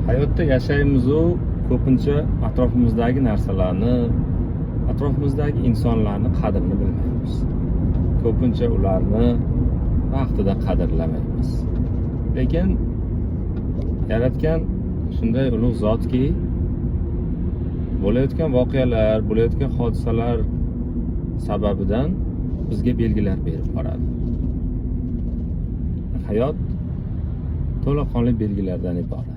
Hayotda yashaymiz-u, ko'pincha atrofimizdagi narsalarni, atrofimizdagi insonlarni qadrini bilmaymiz. Ko'pincha ularni vaqtida qadrlamaymiz. Lekin yaratgan shunday ulug' zotki, bo'layotgan voqealar, bo'layotgan hodisalar sababidan bizga belgilar berib boradi. Hayot to'laqonli belgilardan iborat.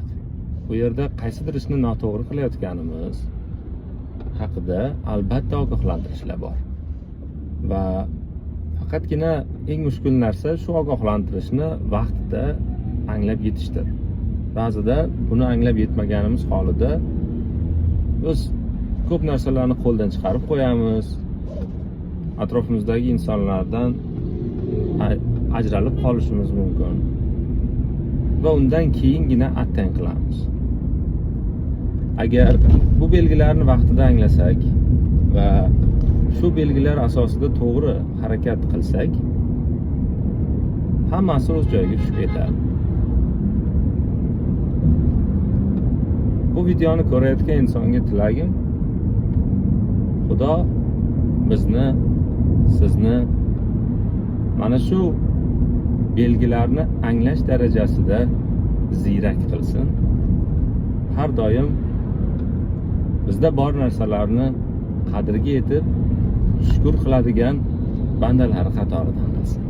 Bu yerda qaysidir ishni noto'g'ri qilayotganimiz haqida albatta ogohlantirishlar bor. Va faqatgina eng mushkul narsa shu ogohlantirishni vaqtida anglab yetishdir. Ba'zida buni anglab yetmaganimiz holida biz ko'p narsalarni qo'ldan chiqarib qo'yamiz. Atrofimizdagi insonlardan ajralib qolishimiz mumkin. Va undan keyingina attang qilamiz. Agar bu belgilarni vaqtida anglasak va shu belgilar asosida to'g'ri harakat qilsak, hammasi o'z joyiga tushib ketadi. Bu videoni ko'rayotgan insonga tilagim, Xudo bizni, sizni mana shu belgilarni anglash darajasida ziyrak qilsin. Har doim bizda bor narsalarni qadriga yetib, shukur qiladigan bandalari qatoridan qilsin.